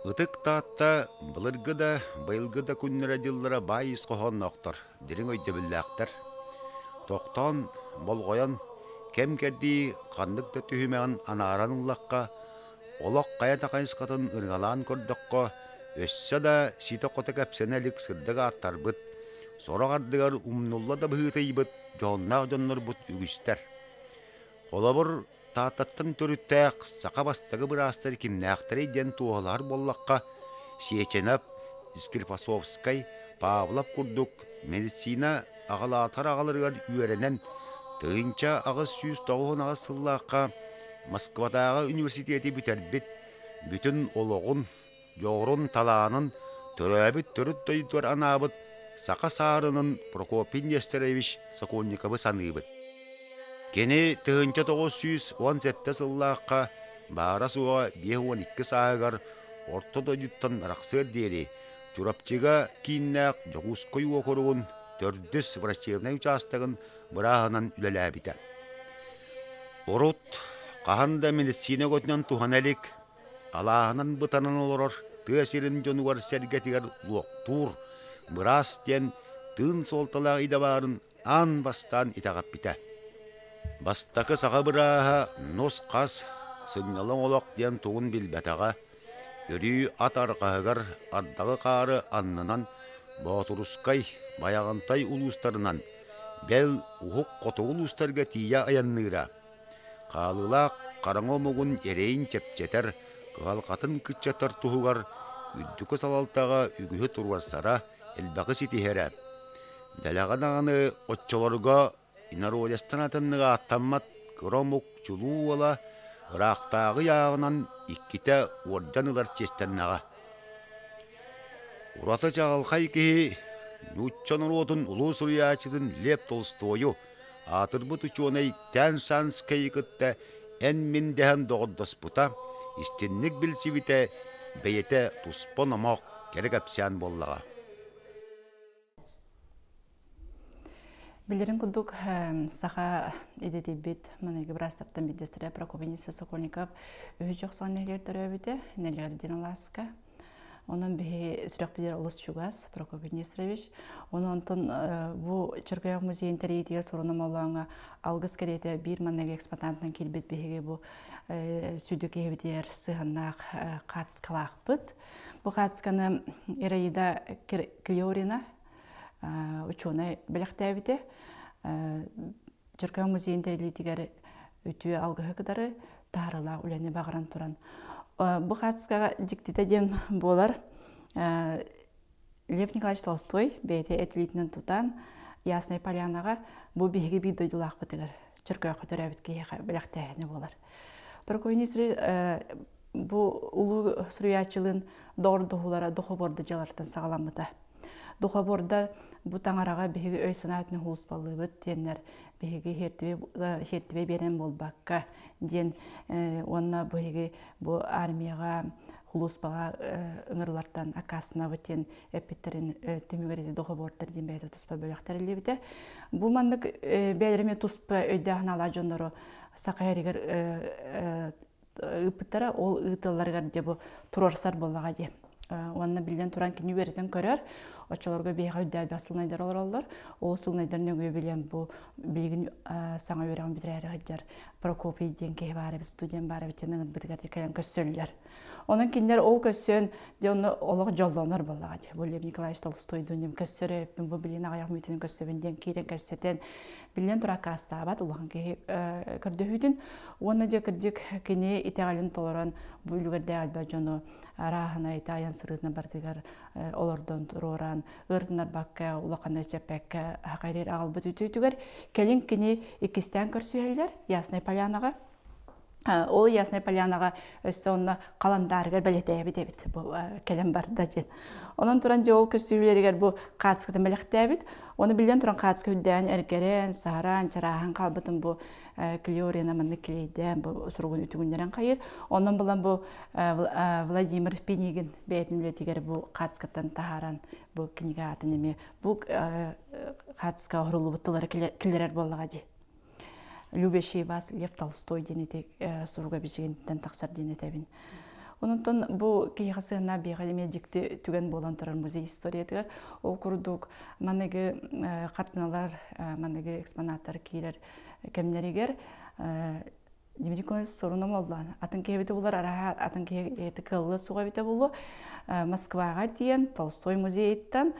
Ытык Таатта былыргы да, быйылгы да күннэрэ-дьыллара баай ис хоһоонноохтор, дириҥ өйдөбүллээхтэр. Тохтоон, болҕойон, кэм-кэрдии ханнык да түһүмэҕин анааран ыллахха, олох хайа да хайысхатын ырыҥалаан көрдөххө, өссө да ситэ-хото кэпсэнэ илик сырдык ааттарбыт, сорох ардыгар умнулла да быһыытыйбыт дьоһуннаах дьоннорбут үгүстэр. Холобур, Тааттаттан төрүттээх саха бастакы быраастар кимнээхтэрий диэн туоһулаһар буоллахха, Сиэчэнэп, Склифосовскай, Павлов курдук медицина аҕалаатар аҕаларыгар үөрэнэн, 1898 сыллаахха Москватааҕы университеты бүтэрбит, бүтүн олоҕун, дьоҕурун, талаанын төрөөбүт төрүт дойдутугар анаабыт саха саарынын Прокопий Нестерович Сокольниковы саныыбыт. Кини 1917 сыллаахха баара-суоҕа 52 сааһыгар Орто дойдуттан арахсыар диэри Чурапчыга кииннээх Дьокуускай уокуругун төрдүс врачебнай учаастагын бырааһынан үлэлээбитэ. Урут хаһан да медицина өҥөтүнэн туһана илик, алааһынан бытанан олорор тыа сирин дьонугар-сэргэтигэр луохтуур быраас диэн тыын суолталаах идэ баарын аан бастаан итэҕэппитэ. Бастакы саха бырааһа нус-хас, сынньалаҥ олох диэн тугун билбэтэҕэ, өрүү ат арҕаһыгар ардаҕы-хаары аннынан Боотурускай, Байаҕантай улуустарынан, бэл уһук хотугу улуустарга тиийэ айанныыра. Хаалыылаах хараҥа омугун эрэйин чэпчэтэр, кыһалҕатын кыччатар туһугар үрдүкү салалтаҕа үгүһү туруорсара, элбэҕи ситиһэрэ. Дэлэҕэ даҕаны оччолорго инородецтан атыннык ааттаммат кыра омук чулуу уола ыраахтааҕы ыйааҕынан иккитэ уордьан ылар чиэстэннэҕэ. Ураты чаҕылхай киһи нуучча норуотун улуу суруйааччытын Лев Толстойу, аатырбыт учуонай Тян Шанскайы кытта эн-мин дэһэн доҕордоспута, истинник билсибитэ бэйэтэ туспа номох, кэрэ кэпсээн буоллаҕа. Билэрин курдук, саха идэтийбит маныгы быраастартан биирдэстэрэ Прокопий Нестерович Сокольников үһүс дьохсоон нэһилиэгэр төрөөбүтэ, Нэлэгэрдин алааска. Онон биһи сүрэхпитигэр олус чугас Прокопий Нестерович. Онон онтон бу Чөркөөх музейын тэрийиитигэр суруна молооҥо алгыс кэриэтэ биир манныгы экспонатынан киирбит биһиги бу сүдү киһибитигэр сыһыаннаах хаацкалаахпыт. Бу хаацканы Ираида Клеорина учуонай бэлэхтээбитэ. Чөркөөх музейын тэрилиитигэр үтүө алгыһы кытары таһаралаах үлэни баҕаран туран. Бу хаацкаҕа дьиктитэ диэн буолар. Лев Николаевич Толстой бэйэтэ этилиитинэн тутан Ясная Полянаҕа бу биһиги биир дойдулаахпытыгар Чөркөөххө төрөөбүт киһиэхэ бэлэхтээһинэ буолар. Прокопий бу улуу суруйааччылыын доҕордоһуулара духоборда дьыалартан саҕаламмыта. Духобордар бу таҥараҕа биһиги өй-санаа өттүнэн хулуспалыыбыт диэннэр биһиги сиэртибэ биэрэн буолбакка диэн уонна биһиги бу армияҕа хулууспаҕа ыҥырылартан аккаастанабыт диэн эппиттэрин түмүгэр ити духобордар диэн бэйэтэ туспа бөлөх тэриллибитэ. Бу маннык бэйэлэрэ эмиэ туспа өйдөөх-санаалаах дьоннору саха эригэр ыыппыттара ол ыыталларыгар дьэ бу туруорсар буоллаҕа дии уонна биллэн туран кини үөрэтэн көрөр оччолорго биһиэхэ өйдөөбөх сылнайдар олороллор ол сылнайдар нөҥүө билэн бу билигин саҥа үөрэҕин бүтэрээри сылдьар Прокопий диэн киһи баар эбит студент баар эбит диэн ыҥырбытыгар кэлэн көрсөллөр онон кинилэр ол көрсөн дьэ онно олох дьоллонор буоллаҕа дии бу Лев Николаевич Толстойдуун диэн көрсөр эбиппин бу билигин аҕыйах мүнүүтэнэн көрсөбүн диэн киирэн кэпсэтэн Биллэн турар аккаастаабат улахан киһи көрдөһүүтүн уонна дьэ кырдьык кини итэҕэлин толорон бу үлүгэрдээх элбэх дьону арааһынай таайан сырыытына барытыгар олордон туруоран ыыртынарбакка улаханы чэппэккэ хакайрыр аҕалбыт үтүөтүгэр кэлин кини иккистээн көрсүһэллэр Ясная Полянаҕа Ол Ясная Полянаҕа өссө онно халандаарыгар бэлиэтээбит эбит бу кэлэн барда диэн. Онон туран дьэ ол көстүүлэригэр бу хаацкатын бэлэхтээбит. Оны биллэн туран хаацка үрдээн эргэрэн, саһаран, чарааһан хаалбытын бу Клеорина маннык клейдээн бу суругун үтүгүннэрэн хайыр. Онон булан бу Владимир Пинигин бэйэтин үлэтигэр бу хаацкаттан таһааран бу кинигэ аатын эмиэ бу хаацка оһоруллубут тыллары киллэрэр буоллаҕа дии. Любящий вас Лев Толстой диэн ити суруга бичигинтэн тахсар диэн этэбин. Онон бу киһиэхэ сыһыаннаах биһиэхэ эмиэ дьикти түгэн буолан турар музей историятыгар. Ол курдук маныгы хартыыналар, маныгы экспонаттар киирэр кэмнэригэр Дмитрий Николаевич соруна моллоон атын киһи эбитэ булар араһа атын киһи кыалла суох эбитэ булу Москваҕа тиийэн Толстой музейыттан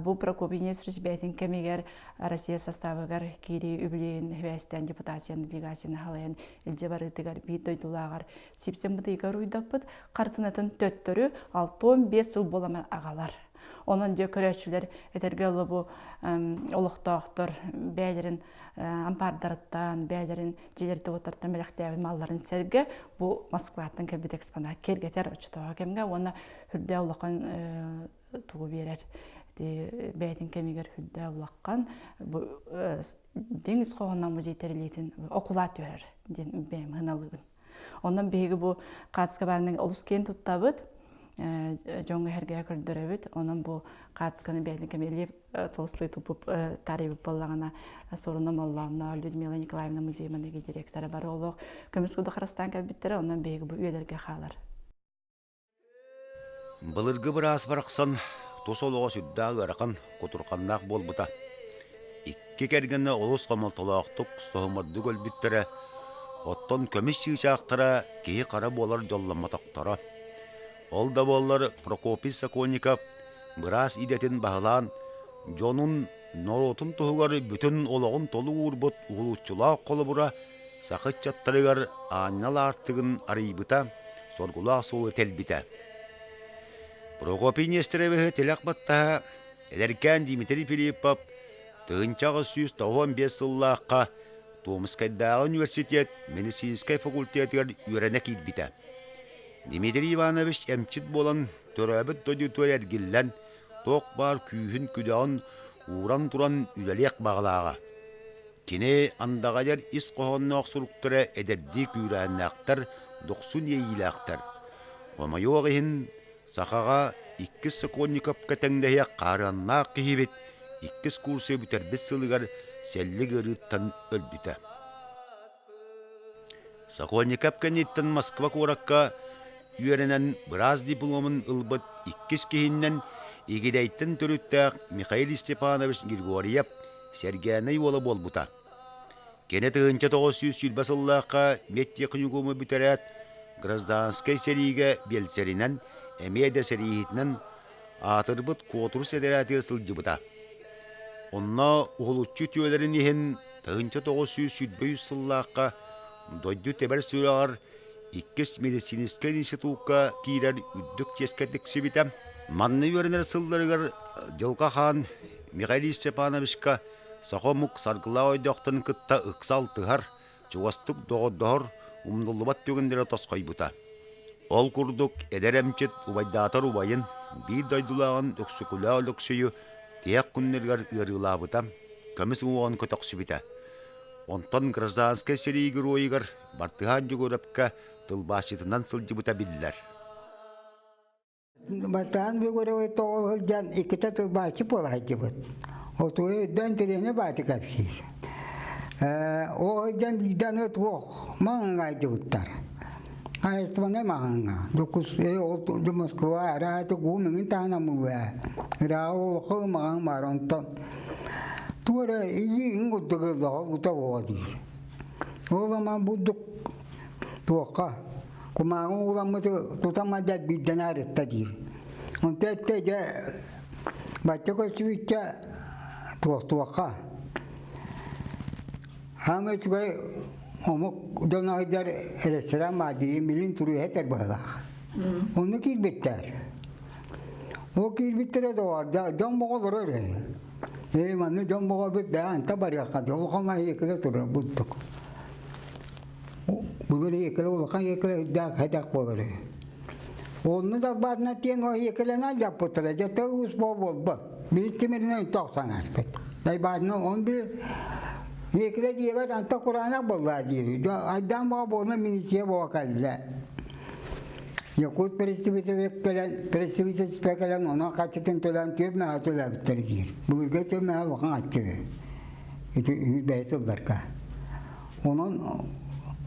бу Прокопий Нестерович бэйэтин кэмигэр Россия составыгар киирии үбүлүөйүн сибээстээн депутацияны делегацияны халайан илдьэ барыытыгар биир дойдулааҕар Сипсен бытыйга уруйдаппыт хартыынатын төттөрү 65 сыл буоламан аҕалар. Онон дьэ көрөөччүлэр этэргэ дылы бу олохтоохтор бэйэлэрин ампаардарыттан, бэйэлэрин дьиэлэртэн бэлэхтээбит малларын сэргэ бу Москваттан кэлбит экспонат киэргэтэр оччотооҕу кэмҥэ уонна үрдээх улахан тугу биэрэр бэйэтин кэмигэр үрдээх улахан бу диҥ ис хоһоонноох музей тэрилиитин окулаат түһэрэр диэн бэйэм ыналыыбын. Онон биһиги бу хаацкабаанын олус киэн туттабыт, дьоҥҥо эһэргэ көрдөрөбүт. Онон бу хаацканы бэйэтин кэми Лев Толстой туппуп тарыйбыт буоллаҕына Соруна Моллоонно Людмила Николаевна музей маныгы директора бары олох көмүс курдук харыстаан кэлбиттэрэ, онон биһиги бу үйэлэргэ хаалар. Былыргы быраас барахсан тус олоҕо сүрдээх ыарахан, кутурҕаннаах буолбута. Икки кэргэнэ олус хомолтолоохтук, соһумардык өлбүттэрэ, оттон көмүс чыычаахтара киһи-хара буолар дьолломмотохторо. Ол да буоллар Прокопий Сокольников быраас идэтин баһылаан, дьонун, норуотун туһугар бүтүн олоҕун толук уурбут уһулуччулаах холобура саха ыччаттарыгар аанньал аартыгын арыйбыта, соргулаах суолу тэлбитэ. Прокопий Нестеровиһы тилэх баттаһа эдэркээн Дмитрий Филиппов 1895 сыллаахха Томскайдааҕы университет медицинскэй факультетыгар үөрэнэ киирбитэ. Дмитрий Иванович эмчит буолан төрөөбүт дойдутугар эргиллэн, туох баар күүһүн-күдэҕин ууран туран үлэлиэх баҕалааҕа. Кини андаҕайар ис хоһоонноох суруктара эдэрдии күүрээннээхтэр, дохсун иэйиилээхтэр. Хомойуох иһин, сахаҕа иккис Сокольниковка тэҥнэһиэх хаарыаннаах киһибит иккис курсу бүтэрбит сылыгар сэллик ыарыыттан өлбүтэ. Сокольников кэнниттэн Москва куоракка үөрэнэн быраас дипломун ылбыт иккис киһиннэн Игидэйтэн төрүттээх Михаил Степанович Григорьев Сэргээнэй уола буолбута. Кини 1920 сыллаахха медтехникуму бүтэрээт, гражданскай сэриигэ биэлсэринэн, эмиэ да сэрииһитинэн аатырбыт Куотур сэтэрээтигэр сылдьыбыта. Онно уһулуччу үтүөлэрин иһин 1923 сыллаахха дойду тэбэр сүрэҕэр иккис медицинскэй институкка киирэр үрдүк чиэскэ тиксибитэ. Манна үөрэнэр сылларыгар Дьылҕа Хаан Михаил Степановичка саха омук саргылаах ойдоохторун кытта ыкса алтыһар, чугастык доҕордоһор умнуллубат түгэннэрэ тосхойбута. Ол курдук эдэр эмчит убайдаатар убайын, биир дойдулааҕын Өксөкүлээх Өлөксөйү тиһэх күннэригэр ыарыылаабыта, көмүс уҥуоҕун көтөхсүбүтэ. Онтон гражданскай сэрии геройугар Бартыһаан Дьөгүөрэпкэ тылбаасчытынан сылдьыбыта биллэр. Бастаан Бүгүрү тоҕо сылдьан иккитэ тылбаасчы буола сылдьыбыт. Отуой өйдөөн тириэнэ бааты кэпсиир. Ол сылдьан биирдэ аны туох маҥаҥа айдыбыттар. Хаһайыстыбаннай маҕаҥҥа. Докус ол Москва арааты гуу миҥин таһынан муҥуа. Ырааҕы олоххо маҕаҥ баар онтон туора илии курдук ыллаҕа ута оҕо диир. Ол ама бурдук туохха кумааҕы ууламмыты тутан мадьар биирдэн аарытта диир. Онто эттэ дьэ бачча көстүбүччэ туох туохха хаамай үчүгэй омук дьоно сылдьар ресторан баар дии милин туруйа этэр быһыылаах. Онно киирбиттэр. Ол киирбиттэрэ доҕор дьон боҕолоро эрэ. Ээ манна дьон боҕо бит бэйэ анта барыахха дии улахан аһыйыкыла турар бурдук. Былыр иэкэлэ улахан иэкэлэ үрдээх хэдэх буолар үһү. Онно далбаатына тиэн ол иэкэлэнэн дьаппыттара дьэ тыл уус буолбат. Били тимиринэн тохсон ааспыт. Дайбаатына он били иэкэлэ диэбэт анта кураанах буоллаа диир. Айдаан боҕо буолна милиция буола кэллэ. Якут представитель кэлэн представительство кэлэн онон хаччытын төлөөн түөрт мэһэ төлөөбүттэр диир. Былыргы түөрт мэһэ улахан аччыгы. Ити үһүс бэйэ сылларга. Онон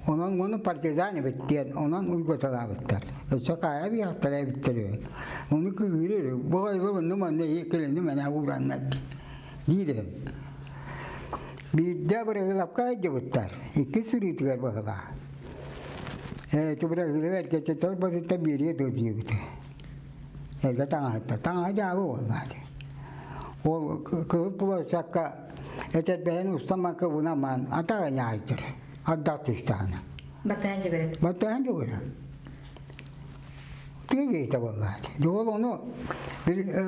Онон ону партизан эбит диэн, онон уйгуталаабыттар. Өссө хаайа биэхтэрэ эбиттэр үһү. Ону кыыһырыр, бу айылы онну манна кэлини мэнэ уураннар диир үһү. Биирдэ Бырыһыылапка сылдьыбыттар, икки сырыытыгар быһылаа. Ээ, Бырыһыылап эргэтэ торботуттан биэриэ дуо диэбитэ. Эргэ таҥаһыттан. Таҥаһа дьаабы буолбаат. Ол кыһыл площадка этэрбэһин устан макыбына маан атаҕа ньаайдыр. Ардах түстэҕинэ. Баттаһан дьүгүрэ. Баттаһан дьүгүрэ. Тыа киһитэ буоллаат. Ол ону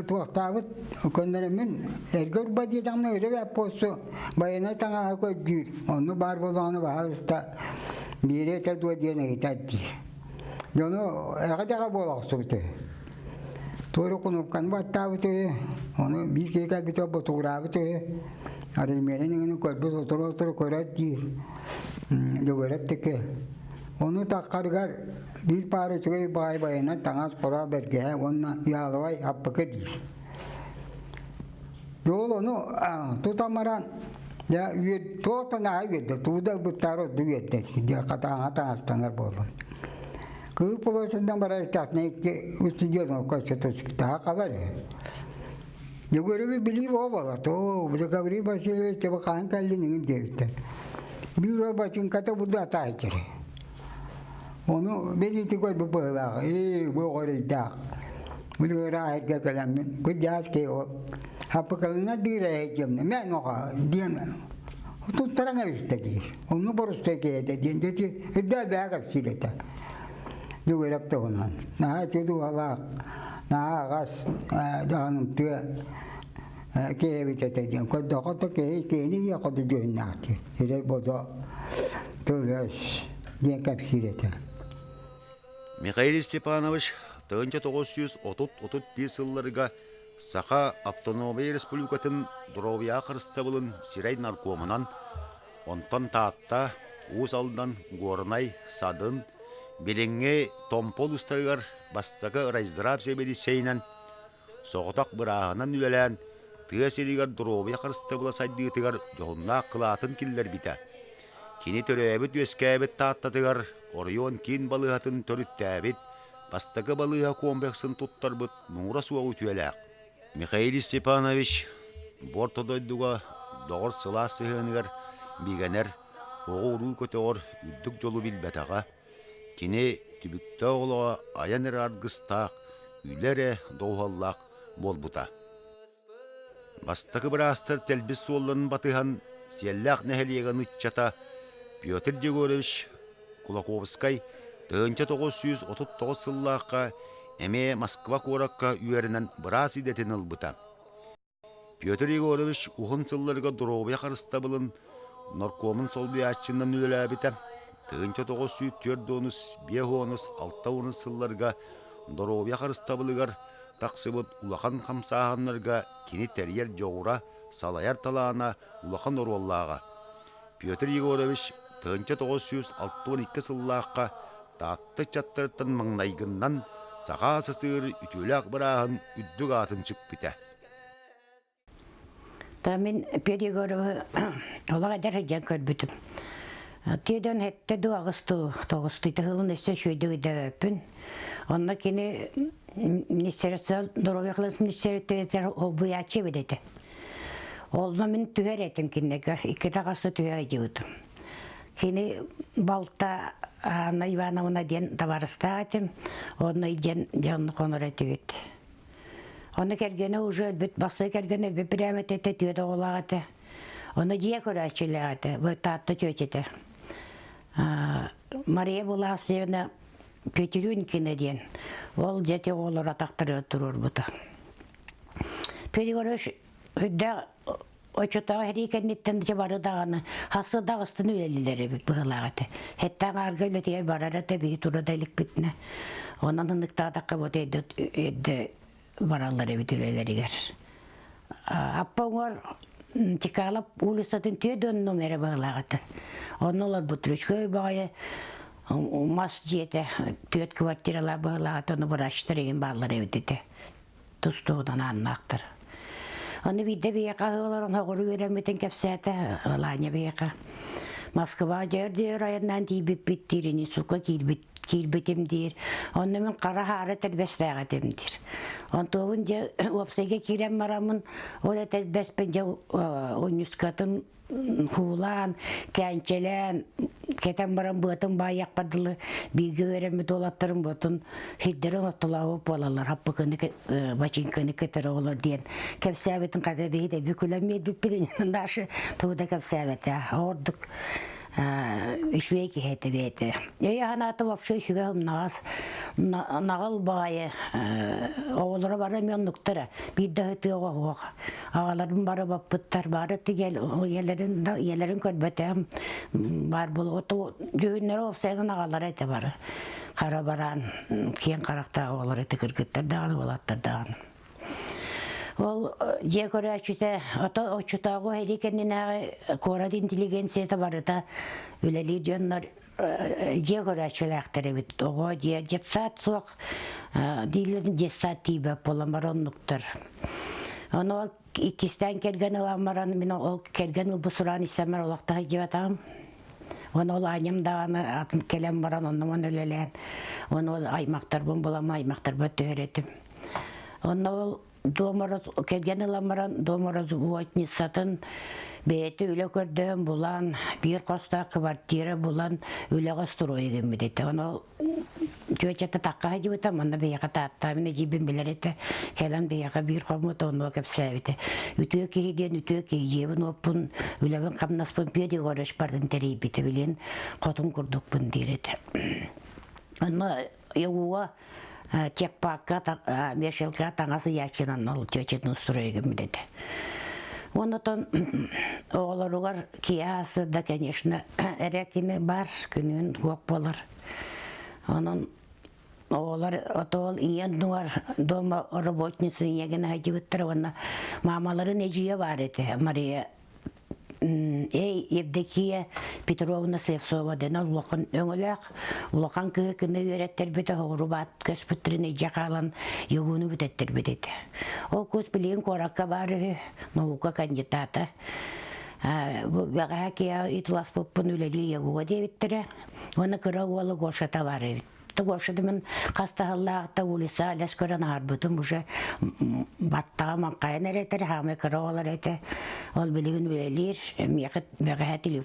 туохтаабыт көннөрөммүн эргэ урба диэтэҕинэ өрө бэппуоссу байанай таҥаһы көрдүүр. Онну баар буоллаҕына баһаалыста биэриэ этэ дуо диэн ыйытар диир. Дьону эҕэ-дэҕэ буола охсубут үһү. Туору кунуопканы баттаабыт үһү, ону биир киһи кэлбитэ ботугураабыт үһү. Арыймиэрин иҥин көрбүт отуру-отуру көрөт диир. Дьөгүөрэп тики. Ону таххарыгар биир паара үчүгэй баҕайы байанан таҥас хоро бэргэһэ уонна яалабай аппыкы диир. Ол ону тутан баран дьэ үөр туох да наһаа үөрдэ, тугу да ылбыттаары ордук үөрдэ дьэ хатааҥа таҥастанар буоллум. Кыыл полосатынан барар истэхтинэ икки устудьуон көрсө түспүт халар үһү. Дьөгүөрүбү билии боо буолар, тоо, Гаврил Васильевич тебе хаһан кэллин иҥин диэбиттэр. Биир уол бачыҥката бу да атаайдыр. Ону билиити көрбүт быһыылаах, ээ, бу оҕо эрэйдээх. Били ыраах эргэ кэлэммин, кырдьаҕас киһи ол хаппыкалына диир эһэйдиэмнэ, мэ ноҕа диэн туттаран эбистэ диир. Онну борустай киһи диэн дети үрдэ бэйэ кэпсиир этэ. Дьөгүөрэп туһунан. Наһаа үтүө дууһалаах, наһаа аҕас даҕанымтыа киһи эбит этэ диэн. Көрдөххө да киһи киһини ийэ хоту дьүһүннээх дии. Сирэй бодо тыл-өс диэн кэпсиир этэ. Михаил Степанович 1930-31 сылларга Саха Автономия Республикатын доруобуйа харыстабылын сирэй наркомунан, онтон Таатта, Уус Алдан, Горнай, Садын, билиҥҥи Томпо улуустарыгар бастакы райздрав сэбиэдиссэйинэн соҕотох бырааһынан үлэлээн, тыа сиригэр доруобуйа харыстабыла сайдыытыгар дьоһуннаах кылаатын киллэрбитэ. Кини төрөөбүт-үөскээбит Тааттатыгар оройуон киин балыыһатын төрүттээбит, бастакы балыыһа комплексын туттарбыт муҥура суох үтүөлээх. Михаил Степанович бу орто дойдуга доҕор сылаас сыһыаныгар бигэнэр, оҕо-уруу көтөҕөр үрдүк дьолу билбэтэҕэ. Кини түбүктээх олоҕо айан эрэ аргыстаах, үлэ эрэ доҕуһуоллаах буолбута. Бастакы быраастар тэлбис суолларын батыһан, Сиэллээх нэһилиэгин ыччата Петр Егорович Кулаковскай 1939 сыллаахха эмиэ Москва куоракка үөрэнэн быраас идэтин ылбыта. Петр Егорович уһун сылларга доруобуйа харыстабылын наркомун солбуйааччынан үлэлээбитэ. 1904-56 сылларга доруобуйа харыстабылыгар тахсыбыт улахан хамсааһыннарга кини тэрийэр дьоҕура, салайар талаана улахан оруоллааҕа. Петр Егорович 1962 сыллаахха Таатта ыччаттарыттан маҥнайгыннан Саха СССР үтүөлээх бырааһын үрдүк аатын сүкпүтэ. Та мин Петр Егоровы олох эдэр сылдьан көрбүтүм. Тиэдэн хэттэ дуу аҕыстуу тоҕустуу тыһылын өссө үчүгэйдик өйдөөбөппүн. Онно кини министерство здоровья кылаас министерствотыгар холбуйааччы эбит этэ. Онно мин түһэр этим кинилэргэ иккитэ хаста түһэ сылдьыбытым. Кини балта Анна Ивановна диэн табаарыстаах этим. Онно диэн дьонну хонор этибит. Ону кэргэнэ уже өлбүт, бастакы кэргэнэ өлбүт бирээмэтэ этэ, түөрт оҕолоох этэ. Ону дьиэ көрөөччүлээх этэ, бу Таатта чүөчэтэ. Мария Буласьевна Петрюнькина диэн. Ол дьэти оҕолор атахтарыгар туруорбута. Петр үрдээх оччотооҕу сэрии кэнниттэн дьэ бары даҕаны хассы даҕыстын үлэлиилэр эбит быһыылаах этэ. Эттээх аарга үлэтигэр барар этэ биһи тура да иликпитинэ. Онон ынныктаатахха вот эрдэ эрдэ бараллар эбит үлэлэригэр. Аппа уҥуор Чекалов уулуссатын түөрт номера быһыылаах этэ. Онно олорбут үчүгэй баҕайы мас дьиэтэ түөрт квартиралаах быһыылаах этэ, ону врачтар игин бааллар эбит этэ. Тус-туһунан ааннаахтар. Аны биирдэ биһиэхэ олорон оҕуру үөрэммитин кэпсээтэ Ланя биһиэхэ. Москва дьөр-дьөр айаннаан тиийбиппит диир, институкка киирбит киирбитим диир. Онно мин хара хаара этэрбэстээх этим диир. Онтуобун дьэ уопсайга киирэн бараммын, ол этэрбэспин дьэ унньускатын хуулаан, кээнчэлээн, кэтэн баран быатын баайыахпар дылы бииргэ үөрэммит уолаттарым буотун сирдэрин оттолообут буолаллар, хаппыкыны бачыыҥканы көтөр оҕолор диэн кэпсээбитин хата биһи да бүкүлэн биэрбиппит Даша тугу да кэпсээбэтэ. Ордук үчүгэй киһи этэ бэйэтэ. Өйө санаата вообще үчүгэй умнаҕас наҕыл баҕайы оҕолоро бары эмиэ оннуктара. Биир да ытыаҕа оһуох. Аҕаларым бары баппыттар, бары ийэлэрин да ийэлэрин көрбөтөм баар буолуо. Дьүһүннэрэ уопсайынан аҕалара этэ бары. Хара бараан киэҥ харахтаах оҕолор этэ кыргыттар даҕаны уолаттар даҕаны. Ол дьиэ көрөөччүтэ ото оччотооҕу сэрии кэннинээҕи куорат интеллигенцията барыта үлэлиир дьоннор дьиэ көрөөччүлээхтэр эбит. Оҕо дьиэ детсад суох дииллэрин детсад тиийбэт буолан бары оннуктар. Ону ол иккистээн кэргэн ылан баран мин ол кэргэн ылбыт сураан истэммэр олох да сылдьыбатаҕым. Ону ол аанньам даҕаны атын кэлэн баран онно-манна үлэлээн, ону ол аймахтарбын булан аймахтарбар түһэр этим. Онно ол Дуомара кэргэн ылан баран доморазводницатын бэйэтэ үлэ көрдөөн булан, биир хостоох квартира булан үлэҕэ строй гыммыт этэ. Ону тетята такка сылдьыбыта, манна биһиэхэ тааттаабын эдьиийбин билэр этэ. Кэлэн биһиэхэ биир хоммут онно кэпсээбитэ. Үтүө киһи диэн үтүө киһи дьиэбин уоппун, үлэбин хамнаспын Петя Егорович бардын тэрийбитэ билин хотун курдукпун диир этэ. Онно ЯУа техпарка вешалка таҥас ыйааччынан ол тетятын устроигым этэ. Онотон оҕолоругар киһи да, конечно, эрэ кини бар, күнүн хуох болар. Онон оҕолор отоол ийэн нуар дома работница ийэгин сылдьыбыттар уонна маамаларын эдьиийэ баар этэ Мария эй Евдокия Петровна Слепцова диэн улахан өҥөлөөх улахан кыһы кыны үөрэттэрбитэ оҕурубаат көспүттэрин илдьэ хаалан югуну бүтэттэрбит этэ. Ол кус билигин куоракка баар үһү наука кандидата. Бу бэҕэһээ киһи итыласпыппын үлэлии ягуга диэбиттэрэ. Уонна кыра уола Гошата бар эбит. Гошатымын хастаһыллаахта улица лес көрөн аарбытым уже баттаҕа маҥхайан эрэ этэр, хаамай кыра оҕолор этэ. Ол билигин үлэлиир, миэхэ бэҕэһээ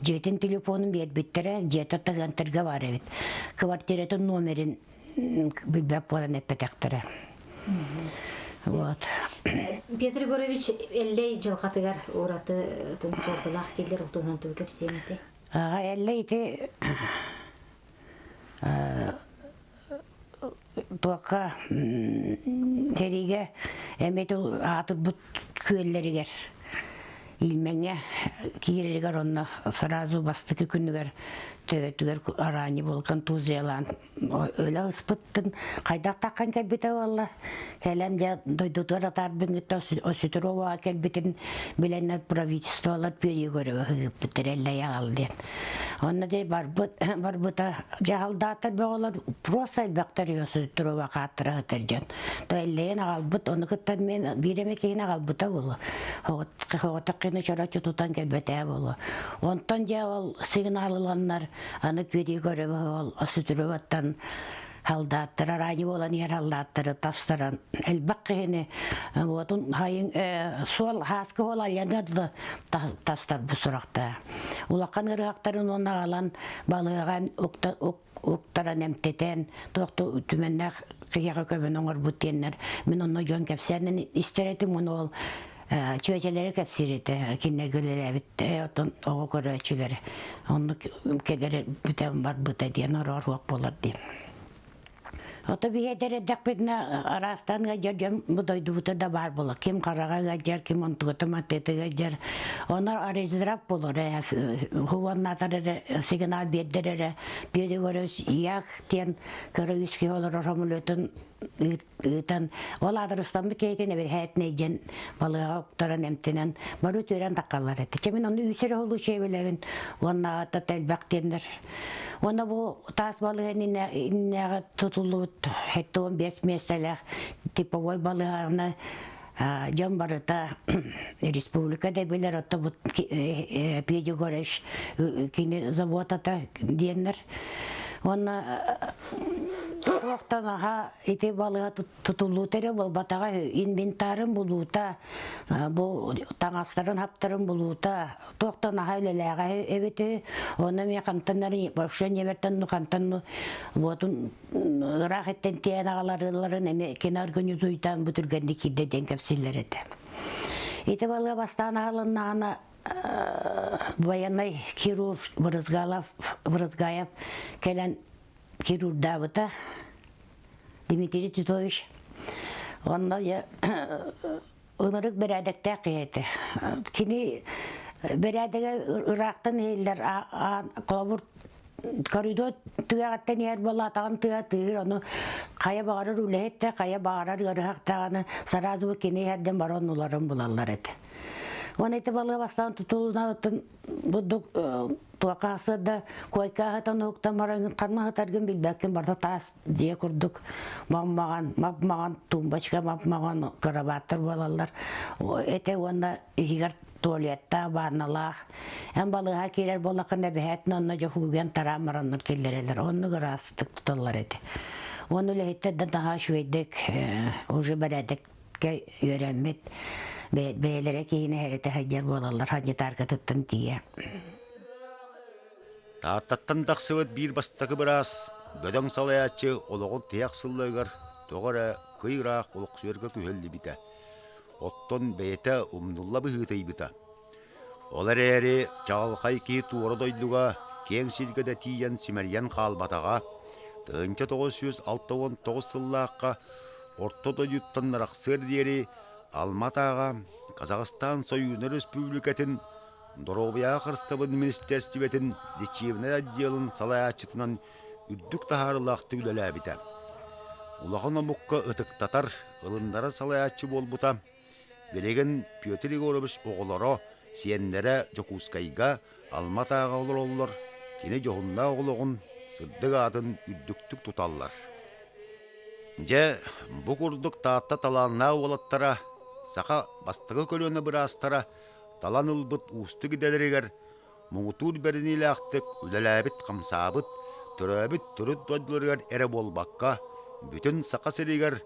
дьиэтин телефонун биэрбиттэрэ, дьиэтэ тыгантырга бар эбит. Квартиратын номерин билбэт буолан эппэтэхтэрэ. Вот. Петр Егорович Эллэй дьылҕатыгар ураты суолталаах дииллэр, ол туһунан тугу кэпсиэҥ этэй? Эллэй ити туохха сэриигэ эмиэ аатырбыт күөллэригэр Ильмеҥҥэ киирэригэр онно сразу бастакы күнүгэр төбөтүгэр араанньы буол контузиялаан өлө ыспыттын хайдах таххан кэлбитэ буолла кэлэн дьэ дойдутугар атаарбыҥҥыттан Осетрова кэлбитин билэннэр правительстволар переговоры ыыппыттар эллэй аҕал диэн онно дьэ барбыт барбыта дьаһалдаатар бөҕөлөр просто элбэхтэр Осетрова хааттара сытар дьон то эллэйэн аҕалбыт ону кытта мен биир эмэ киһини аҕалбыта буолуо хоҕотох чороччу тутан кэлбэтээ буолуо онтон дьэ ол сигнал ыланнар аны переговоры ол Осетроваттан халдааттара араанньы буолан иһэр халдааттары тастаран элбэх киһини уотун хайын суол хааскы суол альяна да тастарбыт сурахтаа улахан ыарыһахтарын уонна аҕалан балыаҕа уктаран эмтэтэн туохту түмэннээх киһиэхэ көмөнү оҥорбут диэннэр мин онно дьон кэпсээнин истэр этим уонна ол чүөчэлэри кэпсиир этэ кинилэргэ үлэлээбит оттон оҕо көрөөччүлэр оннук кэлэр бүтэн барбыта диэн ороор суох буолар диэн Ото биһи эдэр эрдэхпитинэ араастаан ыалдьар дьон бу дойдубута да баар буолар. Ким хараҕа ыалдьар, ким онтугата маттыата ыалдьар. Онор арездрап болор ээ хуоннаатар эрэ сигнал биэрдэр эрэ биэдэгөрөс як диэн кыра үс киһи олорор самолетун ыытан ол аадырыстаммыт киһитин эбэһээтинэй диэн балыаҕа уктаран эмтэнэн бары үтүөрэн таххаллар этэ. Чэ мин ону үс эрэ случай билэбин уонна ата элбэх диэннэр. Уонна бу таас балыыһа иннинээҕи тутуллубут 75 миэстэлээх типовой балыыһаны Дьон барыта республика да билэр, отто бу Петя Егорович кини заботата диэннэр. Уонна туохтан аха ити балыга тутуллуута эрэ буолбатаҕа инвентарын булуута, бу таҥастарын хаптарын булуута туохтан аха үлэлээҕэ эбит. Онно эмиэ хантан вообще небертэн хантан буотун ыраах эттэн тиэйэн аҕаларыларын эмиэ кини организуйтаан бу түргэнник киирдэ диэн кэпсииллэр этэ. Ити балыга бастаан аһылыннаҕына военный хирург Брызгалов Брызгаев кэлэн хирурдаабыта Дмитрий Титович. Онно ынырык бэрээдэктээх киһи этэ. Кини бэрээдэгэ ыраахтан иһиллэр холобур коридор түгэҕиттэн иһэр буоллаатаҕын тыа тыыр ону хайа баҕарар үлэһит да хайа баҕарар ыарыһах даҕаны сразу кини иһэрдэн бары оннуларын булаллар этэ. Уонна ити балыга бастаан тутулунабытын бурдук туохха да куойкааһытан уһуктан баран ханна сытаргын билбэккин барыта таас дьиэ курдук маммаҕан мап-маҕан тумбочка мап-маҕан кырабааттар буолаллар этэ уонна иһигэр туалеттаах баанналаах эн балыыһа киирэр буоллаххына эбэһээтин онно дьохуугэн тараан бараннар киллэрэллэр оннук ыраастык туталлар этэ уонна үлэһиттэр да наһаа үчүгэйдик уже бэрээдэккэ үөрэммит бэйэлэрэ киһини эрэтэ сылдьар буолаллар санитаркатыттан тиийэ. Тааттаттан тахсыбыт биир бастакы быраас, бөдөҥ салайааччы олоҕун тиһэх сылларыгар тоҕо эрэ кый ыраах олохсуйарга күһэллибитэ. Оттон бэйэтэ умнулла быһыытыйбыта. Ол эрээри чаҕылхай киһи туора дойдуга киэҥ сиргэ да тиийэн симэлийэн хаалбатаҕа. 1969 сыллаахха орто дойдуттан арахсыар диэри Алма-Атаҕа Казахстан Союзун Өрөспүүбүлүкэтин Доруобуйаҕа харыстабыл министиэристибэтин лечебнай отделын салайааччытынан үрдүк таһаарыылаахтык үлэлээбитэ. Улахан омукка ытыктатар, ылыннарар салайааччы буолбута. Билигин Петр Егорович оҕолоро, сиэннэрэ Дьокуускайга, Алма-Атаҕа олороллор, кини дьоһуннаах олоҕун, сырдык аатын үрдүктүк туталлар. Дьэ, бу курдук Таатта талааннаах уолаттара, саха бастакы көлүөнэ быраастара талан ылбыт уустук идэлэригэр муҥутуур бэриниилээхтик үлэлээбит-хамсаабыт, төрөөбүт төрүт дойдуларыгар эрэ буолбакка, бүтүн Саха сиригэр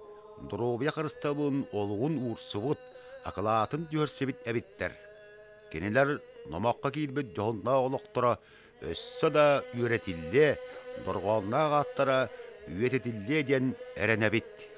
доруобуйа харыстабылын олугун уурсубут, акылаатын түһэрсибит эбиттэр. Кинилэр номоххо киирбит дьоһуннаах олохторо өссө да үөрэтиллиэ, дорҕоонноох ааттара үйэтитиллиэ диэн эрэнэбит.